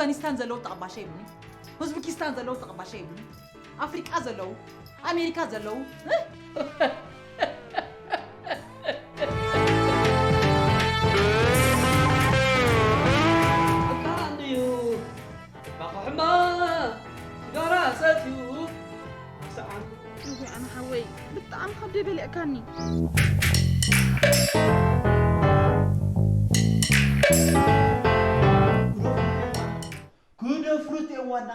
ኣፍጋኒስታን ዘለዉ ተቐባሻ ይብሉኒ። ኡዝቤኪስታን ዘለዉ ተቐባሻ ይብሉኒ። ኣፍሪቃ ዘለዉ፣ ኣሜሪካ ዘለዉ። እካ እንድዩ እካ ክሕማ ጋራ ሰትዩ ኣሰዓን። እወ ኣነ ሓወይ ብጣዕሚ ካብ ደይ በሊዕካኒ። ክደፍሩት እዮም ዋና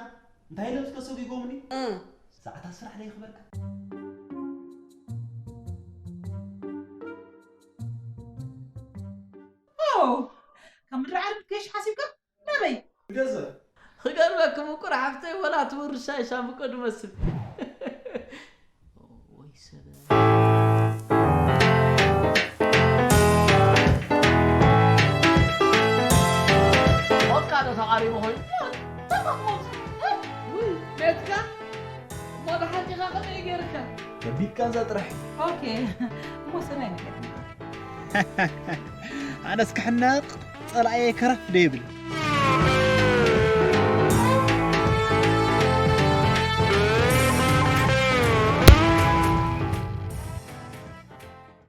እንታይ ኢሎም እስከ ሰጒጎምኒ? እ። ሰዓታት ስራሕ ለይኽበርካ። ኦ፣ ካብ ምድሪ ዓርቢ ክሽ ሓሲብካ ናበይ? ገዛ። ክገርመኪ ምቁር ሓፍተይ ወላ ትውርሻ ይሻምቆ ድመስል። ወይ ሰበ። ኦካ ዶ ተቓሪቡ ኮይኑ? ውይ፣ ቤትካ? እሞ ብሓቂኻ ከመይ ገይርካ? ከቢድካ እዛ ጥራሕ። ኦኬ፣ እሞ ሰናይ ነገር። ኣነስ ክሕነቕ ጸላእየ ከረፍ ዶ ይብል።